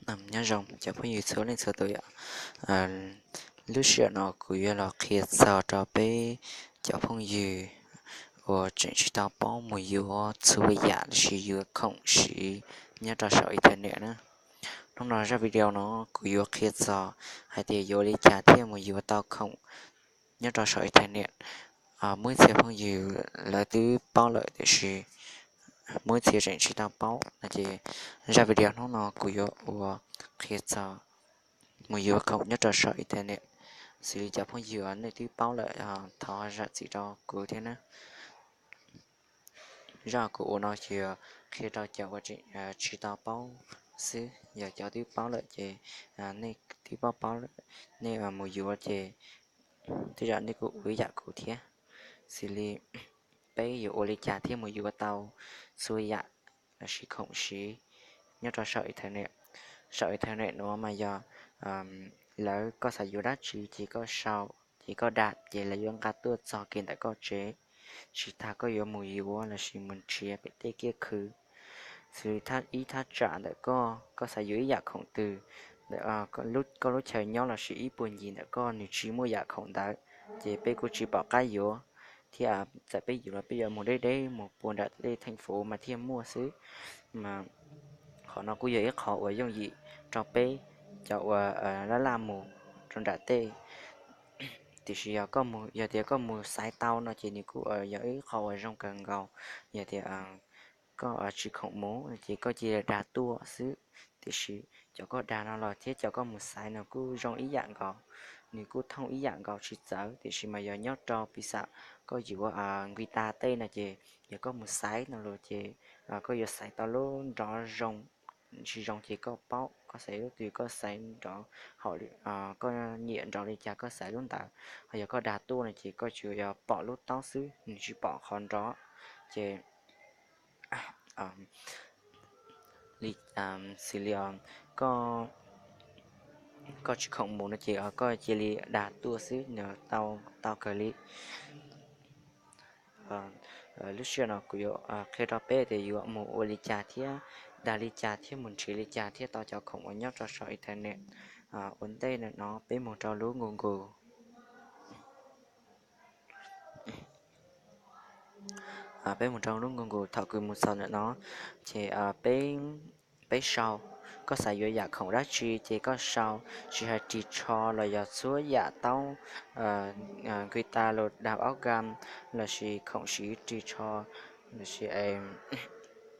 Nyob zoo cov phooj ywg txhua leej txhua tus yom. Lub sij hawm no kuv yuav los qhia txog rau peb cov phooj ywg uas tseem tsis tau paub mus yuav txhua yam los sis yuav khoom siv nyob rau saum internet na. Hnub no zaj video no kuv yuav qhia txog hais tias yuav ua li cas thiaj mus yuav tau khoom nyob rau saum internet. Muaj ib txhia phooj ywg lawv twb paub lawm tiam sis muaj ib txhia tseem tsis tau paub no ces zaj video hnub no kuv yuav ua qhia txog mus yuav khoom nyob rau saum internet. Xws li cov phooj ywg nej twb paub lawm, thov zam txim rau kuv thiab na. Zaj kuv ua no ces qhia rau cov uas tsis tau paub xwb, yog cov twb paub lawm ces nej twb paub paub lawm, nej mus yuav ces tej zaum nej kuj ua ib yam kuv thiab. Xws li peb yuav ua li cas thiaj mus yuav tau txhua yam los sis khoom siv nyob rau saum internet. Saum internet no mas yog lawv koj xav yuav dab tsi ces koj sau, ces koj dag ces lawv yuav nqa tuaj txog kiag ntawm koj tsev, tsis tas koj yuav mus yuav los sis mus nrhiav pem tej kiab khw. Xws li ib thaj tsam ntawm koj, koj xav yuav ib yam khoom twg ntawm koj lub chaw nyob los sis ib puag ncig ntawm koj nws tsis muaj yam khoom ntawd, ces peb kuj tsis pom qab yuav thiab. Txawm peb yuav los peb yuav mus deb deb mus puag nram tej theej fuv mas thiaj muaj xwb. Mas qhov no kuj yog ib qho uas yooj yim rau peb cov uas laj laj mus rau nram tej. Tiam sis yog tias koj mus xaiv tau no ces nws kuj yog ib qho uas zoo kawg nkaus. Yog tias koj tsis khoom mus ces koj cia li dag tuaj xwb. Tiam sis cov koj dag no los thiab cov koj mus xaiv no kuj zoo ib yam nkaus, nws kuj thooj ib yam nkaus tsis txawv. Tiam sis mas yog nyob rau piv xam koj yuav nqi tas tej no ces yog koj mus xaiv no los ces koj yuav xaiv tau lub nrov zoo, tsis zoo ces koj paub, koj xaiv lub twg koj xaiv nrov, koj nyiam nrov li cas koj xaiv lub ntawd. Ho yog koj dag tuaj no ces koj tsuas yog pom lub taub xwb, nws tsis pom qhov nrov. Ces xws li koj tsis khoom mus no ces koj cia li dag tuaj xwb nws tau kawg li. Lub sij hawm no kuv yuav qhia rau peb tias yuav mus ua li cas thiab dag li cas thiab mus nrhiav li cas thiaj tau cov khoom uas nyob rau saum internet. Ua ntej no peb mus rau lub Google. Peb mus rau lub Google, thaum kws mus txog ntawm no ces peb sau, koj xav yuav yam khoom dab tsi ces koj sau, tsis hais ris tsho los yog txhua yam taub, guitar los dag aub gam, los sis khoom siv ris tsho, los sis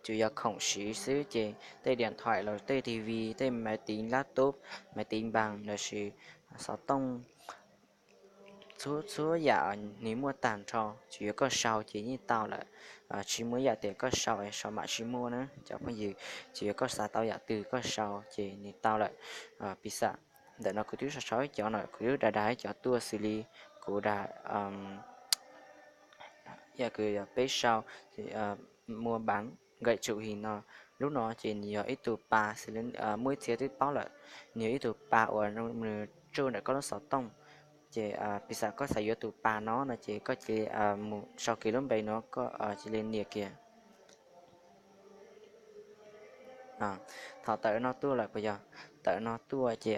tsuas yog khoom siv xwb ces tej diam thaim los tej T V, tej maiv tiv laptop, maiv tiv npaas, los sis xov tooj, txhua txhua yam nws muaj tag nrho, tsuas yog koj sau ces yeej tau lawm. Tsis muaj ib yam tias koj sau es sau mam tsis muaj na cov phooj ywg, tsuas yog koj xav tau yam twg koj sau ces nws tau lawm. Piv xam ntawm no kuv twb sau sau ib cov no, kuv twb dag dag ib cov tuaj xws li kuv dag, yam kws yog peb sau mua bán, nkawm tsum his no, lub no ces nws yog ib tug pas, muaj ib txhia twb paub lawm, nws yog ib tug pas uas nws tsuj ntawm koj lub xov tooj. Ces piv xam koj xav yuav tus pas no no ces koj cia li mus sau kiag lub npe no, koj cia li nias kiag. Thaum tawm no tuaj lawm puas yog? Tawm no tuaj ces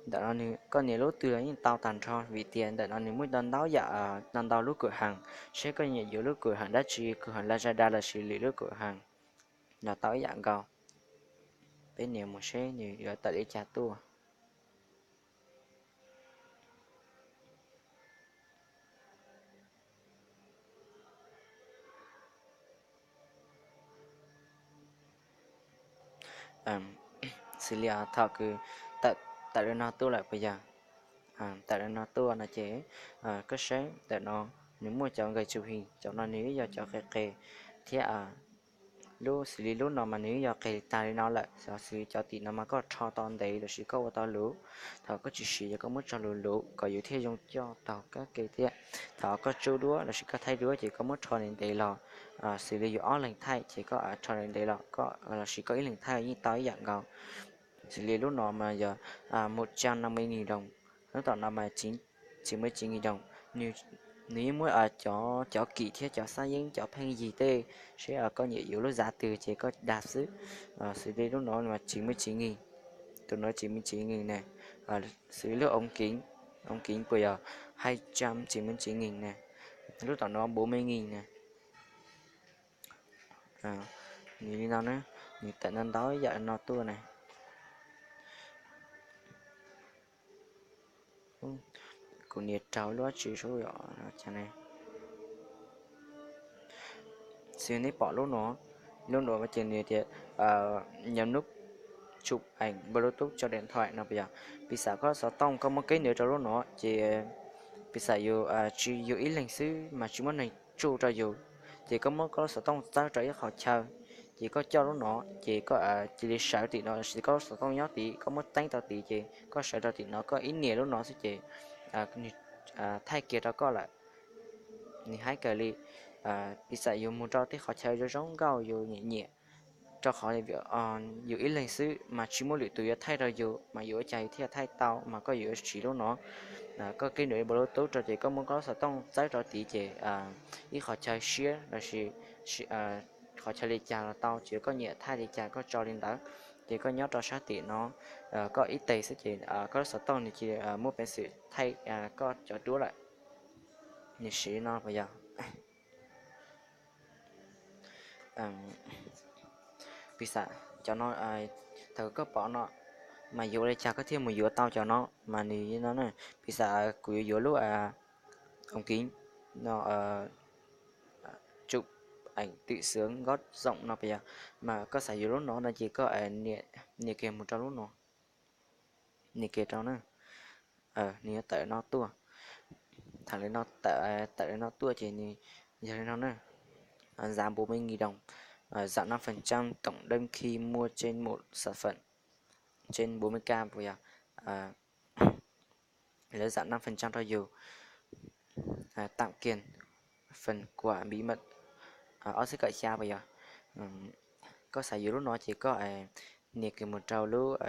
ntawm no koj nias lub twg los yeej tau tag nrho, vim tias ntawm no nws muaj ntau ntau yam, ntau ntau lub kawm hees, seb koj nyiam yuav lub kawm hees dab tsi, kawm hees Lazada los sis lwm lub kawm hees los tau ib yam nkaus. Peb nias mus seb nws yuav tawm li cas tuaj. Xws li thaum kws tawm li no tuaj lawm puas yog? Tawm li no tuaj no ces koj saib ntawm no nws muaj cov nkawm tsum his, cov no nws yog cov qis qis thiab. Lub xws li lub no mas nws yog qis tag li no lawm, xws li cov tim no mas koj rho tau ntev los sis koj ua tau luv. Thaum koj tsis siv ces koj muab tso luv luv kom yus thiaj zoo coj taug kab ke thiab. Thaum koj tsuj duab los sis koj thaij duab ces koj muab rho ntev ntev los, xws li yus ob leeg thaij ces koj rho ntev ntev los koj los sis koj ib leeg thaij yeej tau ib yam nkaus. Xws li lub no mas yog một trăm năm mươi nghìn đồng, lub tom no mas chín mươi chín nghìn đồng. Nws yeej muab cov kim thiab cov xab yeeb cov pheej yig tej, seb koj nyiam yuav lub zav twg ces koj dag xwb. Xws li lub no mas chín mươi chín nghìn. Tus no chín mươi chín nghìn ne, xws li lub ống kính, ống kính puas yog hai trăm chín mươi chín nghìn ne, lub tom no bốn mươi nghìn ne. Nws li no na, nws tawm ntau ntau yam no tuaj ne. Kuv nias raug lub tsis sub yom, cas ne. Xws neb pom lub no, lub no ces nws tias nhấn nút chụp ảnh Bluetooth cho điện thoại no puas yog. Piv xam koj lub xov tooj koj muab keb nws rau lub no ces piv xam yus tsis, yus ib leeg xwb mas tsis muaj neeg tsuj rau yus, ces koj muab koj lub xov tooj txawb rau ib qhov chaw, ces koj coj lub no, ces koj cia li sawv tim no, koj lub xov tooj nyob tid, koj muab teeb rau tid, ces koj sawv rau tim no, koj ib nias lub no xwb ces nws thaij kiag rau koj lawm. Nws haib kawg li. Piv xam yus mus rau tej qhov chaw zoo zoo nkauj yus nyiam nyiam, rau qhov yus ib leeg xwb mas tsis muaj lwm tus yuav thaij rau yus, mas yuav ua cas yus thiaj thaij tau, mas koj yuav siv lub no. Koj keb nws Bluetooth rau ces koj muab koj lub xov tooj txawb rau tid ces ib qhov chaw siab lossis qhov chaw li cas los tau, ces koj nyiam thaij li cas koj tso li ntawd, ces koj nyob rau sab tim no, koj ib teg xwb ces koj lub xov tooj nws cia li muaj peev xwm thaij koj cov duab lawm. Nws siv no puas yog? Piv xam cov no, thaum koj pom no, mas yuav ua li cas koj thiaj mus yuav tau cov no, mas nws no na. Piv xam kuv yuav yuav lub ống kính no, chụp ảnh tự sướng gót rộng no puas yog, mas koj xav yuav lub no no ces koj nias kiag mus rau lub no, nias kiag rau na. Nws yuav tawm no tuaj. Thaum li no, tawm li no tuaj ces nws yog li no na. Giá bốn mươi nghìn đồng, giảm năm phần trăm tổng đơn khi mua trên một sản phẩm trên bốn mươi k puas yog, lawv giảm năm phần trăm rau yus. Tặng kèm phần quà bí mật, ob txhiab kaum xya puas yog. Koj xav yuav lub no ces koj nias kiag mus rau lub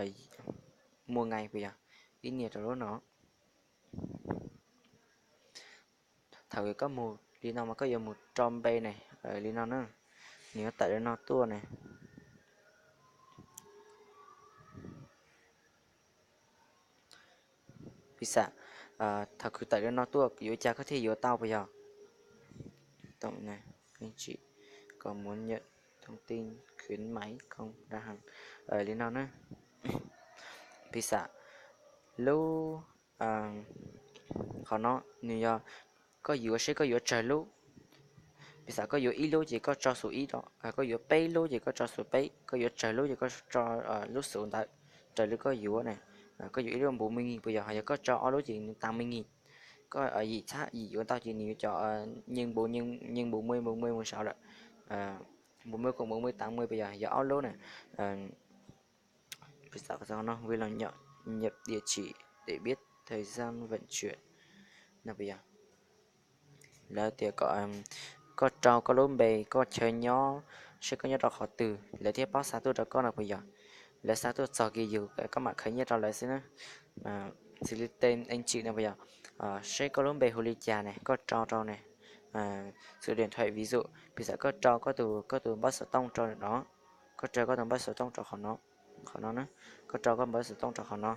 mua ngay puas yog, ib nias rau lub no. Thaum koj mus li no mas koj yuav mus rau npe ne, li no na, nws yuav tawm li no tuaj ne. Piv xam thaum kws tawm li no tuaj yuav cas koj thiaj yuav tau puas yog? Tổng này, anh chị có muốn nhận thông tin khuyến mãi không? Li no na. Piv xam lub qhov no nws yog koj yuav seb koj yuav tsawg lub. Piv xam koj yuav ib lub ces koj tso xu ib rau, koj yuav peb lub ces koj tso xu peb, koj yuav tsawg lub ces koj tso lub xu ntawd, raws li koj yuav ne. Koj yuav ib lub bốn mươi nghìn puas yog, ho yog koj tso ob lub ces nws tám mươi nghìn. Koj yim txhab yim yuav tau ces nws yuav cov nyeej npu nyeej npu muaj npu muaj mus saud lawm, bốn mươi cộng bốn mươi tám mươi puas yog, yog ob lub na. Vui lòng nhập, nhập địa chỉ để biết thời gian vận chuyển. Lawv tias koj rau koj lub npe, koj chaw nyob, seb koj nyob rau qhov twg lawv thiaj paub xa tuaj rau koj no puas yog? Lawv xa tuaj txog kiag yus koj mam khawv nyiaj rau lawv xwb na. Xws li tên anh chị no puas yog? Seb koj lub npe hu li cas ne, koj rau rau ne. Số điện thoại ví dụ, piv xam koj rau koj tus, koj tus npawb xov tooj rau no, koj rau koj tus npawb xov tooj rau qhov no, qhov no na, koj rau koj npawb xov tooj rau qhov no.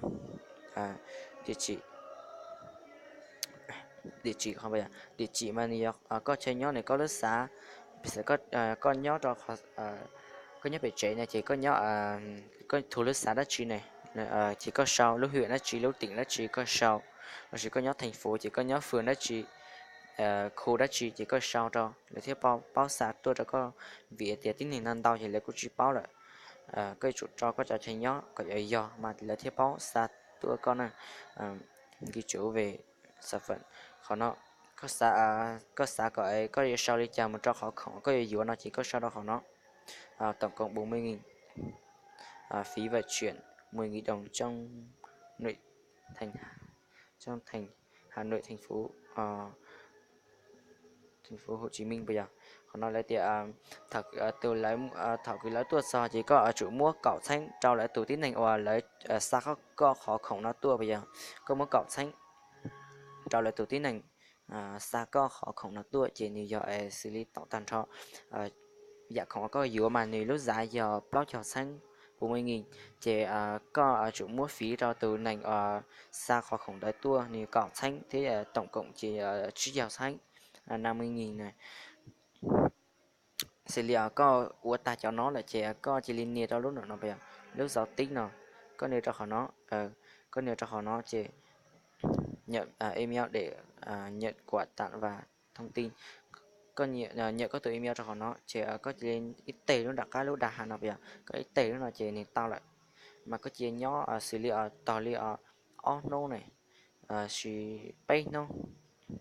Địa chỉ, địa chỉ qhov, địa chỉ mas nws yog koj chaw nyob ne, koj lub xav. Piv xam koj nyob rau, koj nyob pem tsev ne ces koj nyob, koj hu lub xav dab tsi ne, ces koj sau lub huyện dab tsi, lub tỉnh dab tsi koj sau, lossis koj nyob thành phố ces koj nyob phường dab tsi, khu dab tsi ces koj sau rau lawv thiaj paub xa tuaj rau koj, vim tias tib neeg ntau ntau ces lawv kuj tsis paub lawm. Koj yuav tsum rau koj cov chaw nyob kom yog yog mas lawv thiaj paub xa tuaj koj na. Ghi chú về sản phẩm, qhov no, koj xav kom koj yuav sau li cas mus rau qhov khoom koj yuav yuav no ces koj sau rau qhov no. Tổng cộng bốn mươi nghìn, phí vận chuyển mười nghìn đồng trong nội thành, trong thành, Hà Nội, thành phố, thành phố Hồ Chí Minh puas yog? Qhov no lawv tias thaum, thaum kws lawv tuaj txog ces koj yuav tsum muab kaum txheeb rau lawv tus tib neeg uas lawv xa koj qhov khoom no tuaj puas yog? Koj muab kaum txheeb rau lawv tus tib neeg xa koj qhov khoom no tuaj ces nws yog xws li tổng tag nrho. Yam khoom uas koj yuav mas nws lub giá yog plaub caug txheeb, bốn mươi nghìn, ces koj tsum muab fiv rau tus neeg xa qhov khoom ntawd tuaj nws kaum txheeb thiab tổng cộng ces tsib caug txheeb, năm mươi nghìn na. Xws li koj ua tag cov no lawm ces koj cia li nias rau lub no, lub giao tiếp no, koj nias rau qhov no, koj nias rau qhov no ces nhập email để nhận quà tặng và thông tin. Koj nias koj tus email rau qhov no ces koj cia li ib teg lub nram qab lub đa hang no puas yog, koj ib teg lub no ces nws tau lawm. Mas koj cia li nyob xws li tog li ob hnub ne, sis peb hnub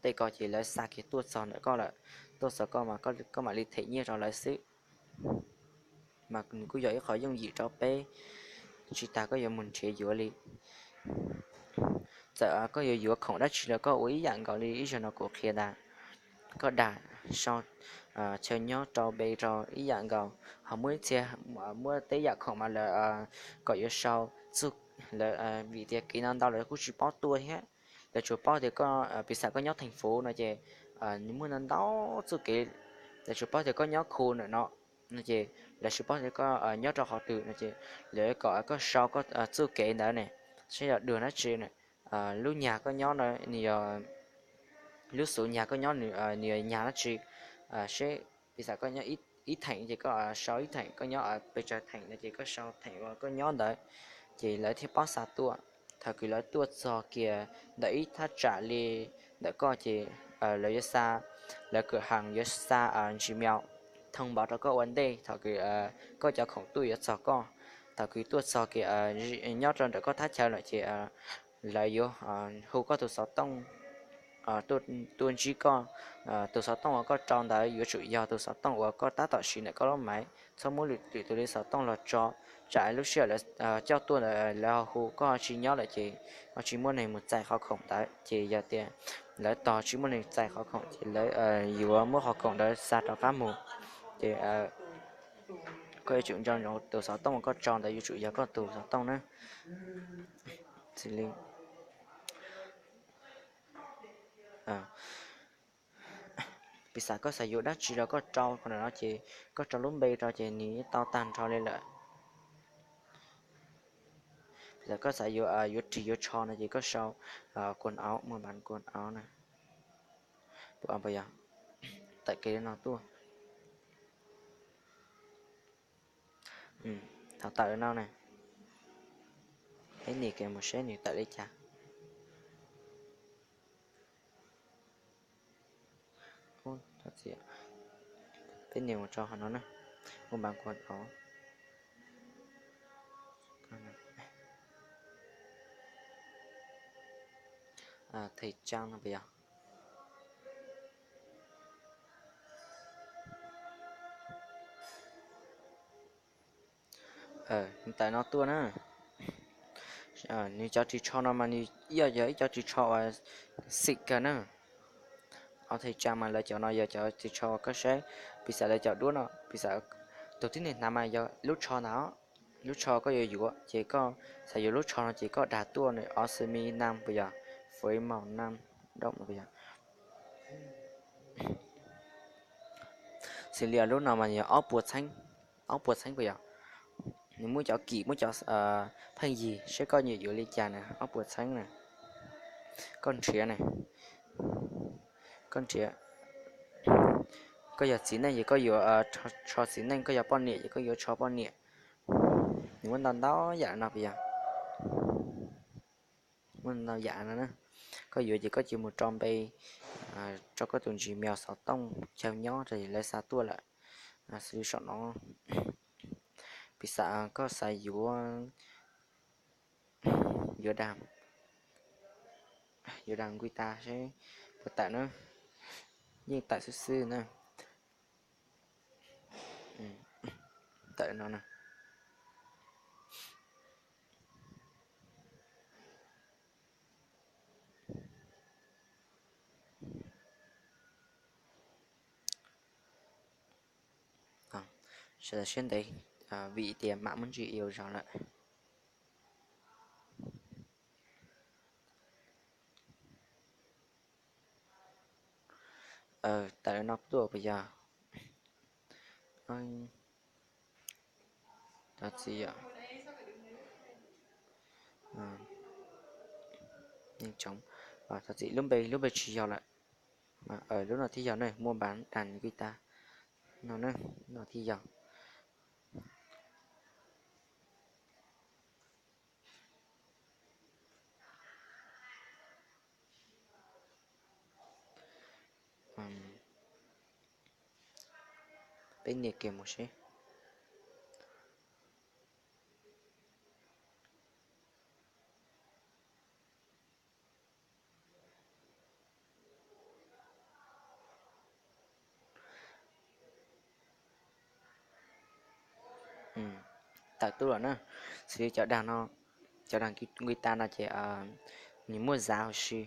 tej ko ces lawv xa kiag tuaj txog ntawm koj lawm. Tuaj txog koj mas koj mam li them nyiaj rau lawv xwb. Mas nws kuj yog ib qho yooj yim rau peb, tsis tas koj yuav mus nrhiav yuav li. Txawm koj yuav yuav khoom dab tsi los koj ua ib yam nkaus li ib zaug no kuv qhia ntawd. Koj dag sau chaw nyob rau npe rau ib yam nkaus, ho muaj ib txhia muaj tej yam khoom mas lawv kom yuav sau txuj, lawv vim tias kev no ntau lawv kuj tsis paub tuaj thiab. Lawv tsuas paub tias koj, piv xam koj nyob theej fuv no ces nws muaj ntau ntau txuj kev. Lawv tsuas paub tias koj nyob khu ntawm no, no ces lawv tsis paub tias koj nyob rau qhov twg no ces lawv kom koj sau koj txuj kev ntawd ne, saib yog dua dab tsi na. Lub nyag koj nyob no, nws yog lub xub nyag koj nyob, nws yog nyag dab tsi. Seb piv xam koj nyob ib theem ces koj sau ib theem, koj nyob pes tsawg theem no ces koj sau theem uas koj nyob ntawd, ces lawv thiaj paub xa tuaj. Thaum kws lawv tuaj txog kiag ntawm ib thaj tsam li ntawm koj ces lawv yuav xa, lawv kwm haas yuav xa Gmail thoob npauv rau koj ua ntej thaum kws koj cov khoom tuaj yuav txog koj. Thaum kws tuaj txog kiag nyob rau ntawm koj thaj chaw lawm ces lawv yuav hu koj tus xov tooj tuaj ntsib koj. Tus xov tooj uas koj rau ntawd yuav tsum yog tus xov tooj uas koj tab tom siv ntawm koj lub maiv, txhob muab lwm tus li xov tooj los tso, tsam lub sij hawm lawv coj tuaj ntawd lawv ho hu koj tsis nyob lawm ces ho tsis muaj neeg mus txais qhov khoom ntawd, ces yog tias lawv tos tsis muaj neeg txais qhov khoom ces lawv yuav muab qhov khoom ntawd xa rov qab mus. Ces koj yuav tsum nco ntsoov tus xov tooj uas koj tso ntawd yuav tsum yog koj tus xov tooj na. Xws li piv xam koj xav yuav dab tsi los koj rau qhov no ces koj rau lub npe rau ces nws tau tag nrho li lawm. Piv xam koj xav yuav, yuav ris yuav tsho no ces koj sau quần áo, mua bán quần áo na. Puas yog? Tawm kev li no tuaj. Thaum tawm li no na, peb nias kiag mus seb nws tawm li cas. Peb nias mus rau hauv no na, mua bán quần áo. Thời trang no puas yog? Tawm no tuaj na. Nws cov ris tsho no mas nws yog ib co ris tsho uas xim kawg na. Thời trang mas lawv cov no yog cov ris tsho uas koj saib, piv xam lawv cov duab no, piv xam tus tib neeg hnav mas yog lub tsho ntag. Lub tsho koj yuav yuav ces koj xav yuav lub tsho no ces koj dag tuaj nws, Osmi nam puas yog, Fui Maum nam, Dom no puas yog? Xws li lub no mas yog ob puas txheeb, ob puas txheeb puas yog? Nws muab cov kim muab cov pheej yig seb koj nyiam yuav li cas na, ob puas txheeb na. Koj nrhiav na, koj nrhiav, koj yog txiv neej ces koj yuav tsho txiv neej, koj yog poj niam ces koj yuav tsho poj niam. Nws muaj ntau ntau yam no puas yog? Muaj ntau yam no na. Koj yuav ces koj cia mus rau npe, rau koj tus Gmail xov tooj chaw nyob rau lawv xa tuaj lawm. Xws li saum no, piv xam koj xav yuav, yuav dag, yuav dag nqi tas seb puas tawm na. Yeej tawm xwb xwb na. Tawm no na. Sawv daws siab ntev, vim tias mam muaj ntsis ib zaug lawm. Tawm no tuaj puas yog? Cov txiv yom, Thov txim, lub npe lub npe tsis yog lawm. Lub no thiaj yog ne, muaj npav dag guitar no ne, no thiaj yog. Peb nias kiag mus seb. Tawm tuaj lawm na. Xws li cov dag no, cov dag guitar no ces nws muaj zav huv si.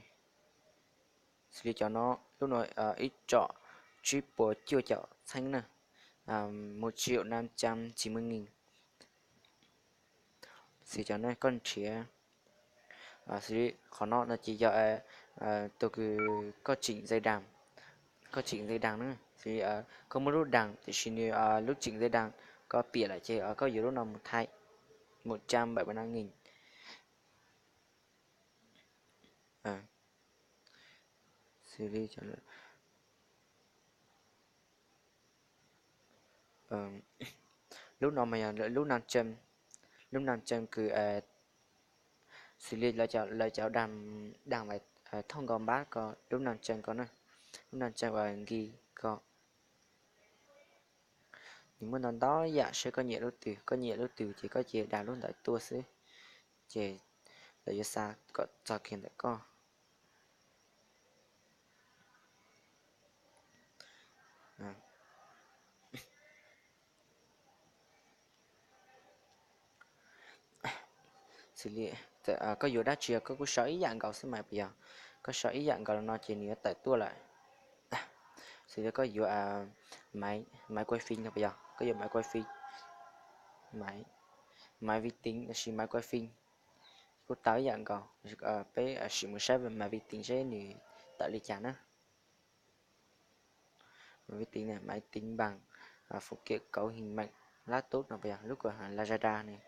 Xws li cov no, lub no ib tsom tsib puas cuaj caum txheeb na, một triệu năm trăm chín mươi nghìn. Xws li cov no koj nrhiav, xws li qhov no no ces yog tus kws koj tseem dây đàn, koj tseem dây đàn na. Xws li koj muaj lub đàn tiam sis nws lub tseem dây đàn koj piam lawm ces koj yuav lub no mus thay, một trăm bảy mươi lăm nghìn. Xws li lub no mas yog lub nam cem, lub nam cem kws xws li lawv cov dag, dag thooj nkaus npab ko, lub nam cem ko na, lub nam cem uas nkis ko. Nws muaj ntau ntau yam, seb koj nyiam lub twg, koj nyiam lub twg ces koj cia dag lub ntawd tuaj xwb, ces lawv yuav xa kom txog kiag ntawm koj. Xws li koj yuav dab tsi koj kuj sau ib yam nkaus xwb mas puas yog? Koj sau ib yam nkaus no ces nws yuav tawm tuaj lawm. Xws li koj yuav máy quay phim no puas yog? Koj yuav máy quay phim, máy vi tính lossis máy quay phim, kuj tau ib yam nkaus. Peb sim mus saib máy vi tính seb nws tawm li cas na. Máy vi tính này, máy tính bằng, phụ kiện cấu hình mệnh, laptop no puas yog? Lub ko Lazada ne.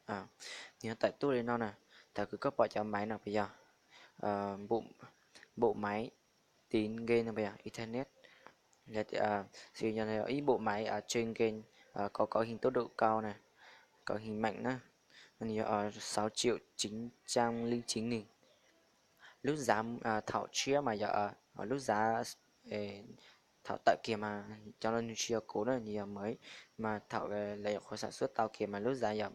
Nws yuav tawm tuaj li no na, thaum kws koj pom cov máy no puas yog? Bộ máy tính game no puas yog? Internet. Xws li ib bộ máy chơi game có cấu hình tốc độ cao này, cấu hình mạnh na, nws yog sáu triệu chín trăm linh chín nghìn. Lub zav thaum tshiab mas yog lub zav thaum tawm kiag mas cov no nws tsis yog cũ na, nws yog mới, mas thaum lawv nyuam qhuav sản xuất tau kiag mas lub zav yog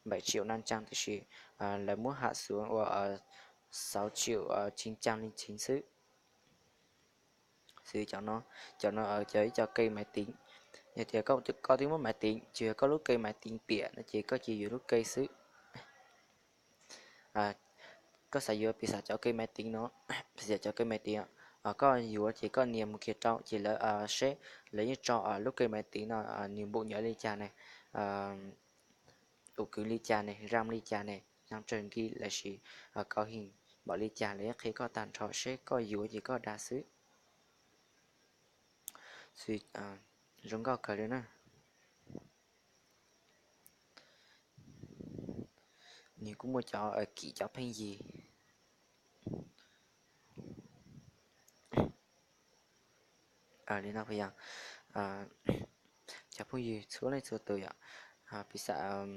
bảy triệu năm trăm tiam sis lawv muab hạ xuống ua sáu triệu chín trăm linh chín xwb. Xws li cov no, cov no cov ib co cây máy tính. Yog tias koj twb muaj máy tính, tsuas yog koj lub cây máy tính piam no ces koj cia yuav lub cây xwb. Koj xav yuav piv xam cov cây máy tính no, piv xam cov cây máy tính, koj yuav ces koj nias mus kiag rau ces lawv seb, lawv yeej tso lub cây máy tính no nws bộ nhớ li cas ne, tus kwv li cas ne, RAM li cas ne, RAM tsaws nkis lossis cấu hình npaum li cas, lawv yeej qhia koj tag nrho, seb koj yuav ces koj dag xwb. Zoo nkauj kawg li na. Nws kuj muaj cov kim cov pheej yig li no puas yog? Cov phooj ywg txhua leej txhua tus yom, piv xam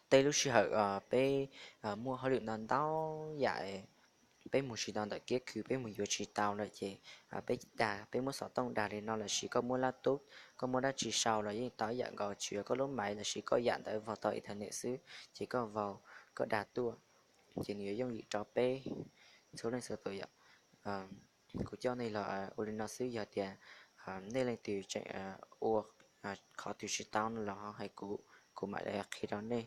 tej lub sij hawm peb muaj hauj lwm ntau ntau yam, peb mus tsis tau ntawm kiab khw, peb mus yuav tsis tau lawm ces peb dag, peb muab xov tooj dag li no lossis koj muab laptop, koj muab dab tsi sau los yeej tau ib yam nkaus, tsuas yog koj lub máy lossis koj yam ntawd vau tau internet xwb, ces koj vau, koj dag tuaj, ces nws yuav yooj yim rau peb txhua leej txhua tus yom. Kuv coj nej los ua li no xwb, yog tias nej leej twg tseem ua qhov twg tsis tau no los ho hais kuv, kuv mam li qhia rau nej.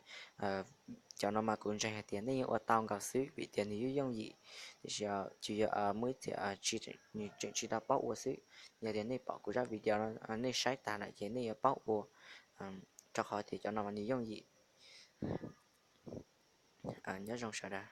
Cov no mas kuv ntseeg hais tias nej yeej ua tau nkaus xwb vim tias nws yooj yooj yim, tiam sis tsuas yog muaj ib txhia nws tseem tsis tau paub ua xwb. Yog tias nej pom kuv zaj video no, nej saib tas lawm ces nej yuav paub ua, rau qhov tias cov no mas nws yooj yim. Nyob zoo sawv daws.